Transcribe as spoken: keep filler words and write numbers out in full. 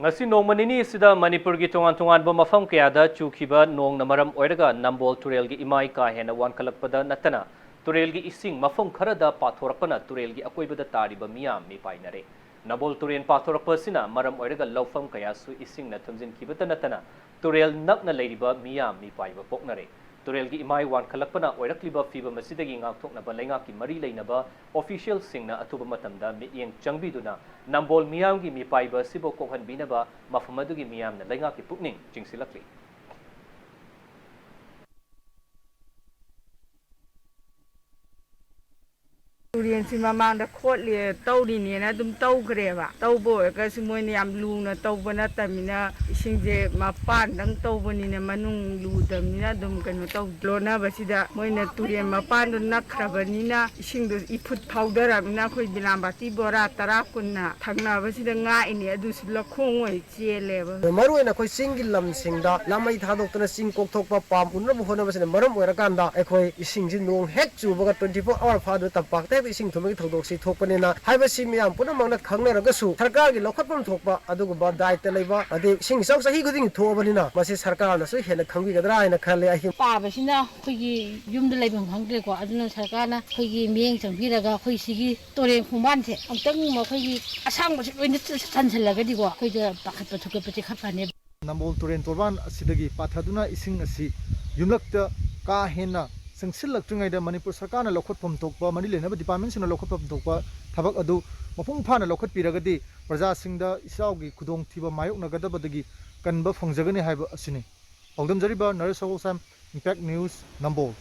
ꯉꯁꯤ ꯅꯣꯡꯃ ꯅꯤꯅꯤ ꯑꯁꯤꯗ ꯃꯅꯤꯄꯨꯔꯒꯤ ꯇꯣꯉꯥꯟ ꯇꯣꯉꯥꯟꯕ ꯃꯐꯝ ꯀꯌꯥꯗ ꯆꯨꯈꯤꯕ ꯅꯣꯡꯅ ꯃꯔꯝ ꯑꯣꯏꯔꯒ ꯅꯝꯕꯣꯜ ꯇꯨꯔꯦꯜꯒꯤ ꯏꯃꯥꯏ ꯀꯥ ꯍꯦꯟꯅ ꯋꯥꯡꯈꯠꯂꯛꯄꯗ ꯅꯠꯇꯅ ꯇꯨꯔꯦꯜꯒꯤ ꯏꯁꯤꯡ ꯃꯐꯝ ꯈꯔꯗ ꯄꯥꯊꯣꯔꯛꯄꯅ ꯇꯨꯔꯦꯜꯒꯤ ꯑꯀꯣꯏꯕꯗ ꯇꯥꯔꯤꯕ ꯃꯤꯌꯥꯝ ꯃꯤꯄꯥꯏꯅꯔꯦ꯫ ꯅꯝꯕꯣꯜ ꯇꯨꯔꯦꯜ ꯄꯥꯊꯣꯔꯛꯄ ꯑꯁꯤꯅ ꯃꯔꯝ ꯑꯣꯏꯔꯒ ꯂꯧꯐꯝ ꯀꯌꯥꯁꯨ ꯏꯁꯤꯡꯅ ꯊꯨꯝꯖꯤꯟꯈꯤꯕꯇ ꯅꯠꯇꯅ ꯇꯨꯔꯦꯜ ꯅꯛꯅ ꯂꯩꯔꯤꯕ ꯃꯤꯌꯥꯝ ꯃꯤꯄꯥꯏꯕ ꯄꯣꯛꯅꯔꯦ꯫ ꯇꯨꯔꯦꯜꯒꯤ ꯏꯃꯥꯏ ꯋꯥꯡꯈꯠꯂꯛꯄꯅ ꯑꯣꯏꯔꯛꯂꯤꯕ ꯐꯤꯚꯝ ꯑꯁꯤꯗꯒꯤ ꯉꯥꯛꯊꯣꯛꯅꯕ ꯂꯩꯉꯥꯛꯀꯤ ꯃꯔꯤ ꯂꯩꯅꯕ ꯑꯣꯐꯤꯁꯤꯌꯦꯜꯁꯤꯡꯅ ꯑꯊꯨꯕ ꯃꯇꯝꯗ ꯃꯤꯠꯌꯦꯡ ꯆꯪꯕꯤꯗꯨꯅ ꯅꯝꯕꯣꯜ ꯃꯤꯌꯥꯝꯒꯤ ꯃꯤꯄꯥꯏꯕ ꯑꯁꯤꯕꯨ ꯀꯣꯛꯍꯟꯕꯤꯅꯕ ꯃꯐꯝ ꯑꯗꯨꯒꯤ ꯃꯤꯌꯥꯝꯅ ꯂꯩꯉꯥꯛꯀꯤ ꯄꯨꯛꯅꯤꯡ ꯆꯤꯡꯁꯤꯜꯂꯛꯂꯤ꯫ ꯇꯨꯔꯦꯟꯁꯤ ꯃꯃꯥꯡꯗ ꯈꯣꯠꯂꯤ, ꯇꯧꯔꯤꯅꯦꯅ ꯑꯗꯨꯝ ꯇꯧꯈ꯭ꯔꯦꯕ꯫ ꯇꯧꯕ ꯑꯣꯏꯔꯒꯁꯨ ꯃꯣꯏꯅ ꯌꯥꯝ ꯂꯨꯅ ꯇꯧꯕ ꯅꯠꯇꯕꯅꯤꯅ, ꯏꯁꯤꯡꯁꯦ ꯃꯄꯥꯟꯗꯪ ꯇꯧꯕꯅꯤꯅ ꯃꯅꯨꯡ ꯂꯨꯗꯕꯅꯤꯅ ꯑꯗꯨꯝ ꯀꯩꯅꯣ ꯇꯧ꯫ ꯂꯣꯟꯅꯕꯁꯤꯗ ꯃꯣꯏꯅ ꯇꯨꯔꯦꯟ ꯃꯄꯥꯟꯗꯣ ꯅꯛꯈ꯭ꯔꯕꯅꯤꯅ ꯏꯁꯤꯡꯗꯣ ꯏꯐꯨꯠ ꯐꯥꯎꯗꯔꯕꯅꯤꯅ ꯑꯩꯈꯣꯏ ꯕꯤꯂꯥꯝꯕꯥꯇꯤ ꯕꯣꯔꯥ ꯇꯔꯥ ꯀꯨꯟꯅ ꯊꯪꯅꯕꯁꯤꯗ ꯉꯥꯛꯏꯅꯦ꯫ ꯑꯗꯨꯁꯨ ꯂꯧꯈꯣꯡ ꯑꯣꯏ ꯆꯦꯜꯂꯦꯕ꯫ ꯃꯔꯨꯑꯣꯏꯅ ꯑꯩꯈꯣꯏ ꯆꯤꯡꯒꯤ ꯂꯝꯁꯤꯡꯗ ꯂꯥꯃꯩ ꯊꯥꯗꯣꯛꯇꯨꯅ ꯆꯤꯡ ꯀꯣꯛꯊꯣꯛꯄ, ꯄꯥꯝ ꯎꯅꯕ ꯍꯣꯠꯅꯕꯁꯤꯅ ꯃꯔꯝ ꯑꯣꯏꯔꯀꯥꯟꯗ ꯑꯩꯈꯣꯏ ꯏꯁꯤꯡꯁꯤ ꯅꯣꯡ ꯍꯦꯛ ꯆꯨꯕꯒ twenty four hour ꯐꯥꯗꯨꯅ ꯇꯝꯄꯥꯛꯇ ꯍꯦꯛꯇ ꯏꯁꯤꯡ ꯊꯨꯝꯕꯒꯤ ꯊꯧꯗꯣꯛꯁꯤ ꯊꯣꯛꯄꯅꯤꯅ, ꯍꯥꯏꯕꯁꯤ ꯃꯤꯌꯥꯝ ꯄꯨꯝꯅꯃꯛꯅ ꯈꯪꯅꯔꯒꯁꯨ ꯁꯔꯀꯥꯔꯒꯤ ꯂꯧꯈꯠꯐꯝ ꯊꯣꯛꯄ ꯑꯗꯨꯒꯨꯝꯕ ꯗꯥꯏꯇ ꯂꯩꯕ, ꯑꯗꯩ ꯏꯁꯤꯡ ꯏꯆꯥꯎ ꯆꯍꯤ ꯈꯨꯗꯤꯡꯒꯤ ꯊꯣꯛꯑꯕꯅꯤꯅ ꯃꯁꯤ ꯁꯔꯀꯥꯔꯅꯁꯨ ꯍꯦꯟꯅ ꯈꯪꯕꯤꯒꯗ꯭ꯔꯥ ꯍꯥꯏꯅ ꯈꯜꯂꯦ꯫ ꯑꯍꯤꯡ ꯄꯥꯕꯁꯤꯅ ꯑꯩꯈꯣꯏꯒꯤ ꯌꯨꯝꯗ ꯂꯩꯐꯝ ꯈꯪꯗ꯭ꯔꯦꯀꯣ꯫ ꯑꯗꯨꯅ ꯁꯔꯀꯥꯔꯅ ꯑꯩꯈꯣꯏꯒꯤ ꯃꯤꯠꯌꯦꯡ ꯆꯪꯕꯤꯔꯒ ꯑꯩꯈꯣꯏ ꯁꯤꯒꯤ ꯇꯨꯔꯦꯟ ꯈꯣꯡꯕꯥꯟꯁꯦ ꯑꯃꯨꯛꯇꯪ ꯑꯩꯈꯣꯏꯒꯤ ꯑꯁꯥꯡꯕꯁꯦ ꯂꯣꯏꯅ ꯆꯟꯁꯤꯜꯂꯒꯗꯤꯀꯣ, ꯑꯩꯈꯣꯏꯗ ꯄꯥꯈꯠꯄ ꯊꯨꯀꯠꯄꯁꯦ ꯈꯔ ꯐꯅꯦꯕ꯫ ꯅꯝꯕꯣꯜ ꯇꯨꯔꯦꯟ ꯇꯣꯔꯕꯥꯟ ꯑꯁꯤꯗꯒꯤ ꯄꯥꯊꯗꯨꯅ ꯏꯁꯤꯡ ꯑꯁꯤ ꯌꯨꯝꯂꯛꯇ ꯀꯥ ꯍꯦꯟꯅ ꯆꯪꯁꯤꯜꯂꯛꯇ꯭ꯔꯤꯉꯩꯗ ꯃꯅꯤꯄꯨꯔ ꯁꯔꯀꯥꯔꯅ ꯂꯧꯈꯠꯐꯝ ꯊꯣꯛꯄ, ꯃꯔꯤ ꯂꯩꯅꯕ ꯗꯤꯄꯥꯔꯠꯃꯦꯟꯁꯤꯡꯅ ꯂꯧꯈꯠꯐꯝ ꯊꯣꯛꯄ ꯊꯕꯛ ꯑꯗꯨ ꯃꯄꯨꯡ ꯐꯥꯅ ꯂꯧꯈꯠꯄꯤꯔꯒꯗꯤ ꯄ꯭ꯔꯖꯥꯁꯤꯡꯗ ꯏꯆꯥꯎꯒꯤ ꯈꯨꯗꯣꯡꯊꯤꯕ ꯃꯥꯌꯣꯛꯅꯒꯗꯕꯗꯒꯤ ꯀꯟꯕ ꯐꯪꯖꯒꯅꯤ ꯍꯥꯏꯕ ꯑꯁꯤꯅꯤ꯫ ꯄꯥꯎꯗꯝꯖꯔꯤꯕ ꯅꯔꯦꯁ ꯁꯒꯣꯜꯁꯥꯏ, Impact News, ꯅꯝꯕꯣꯜ꯫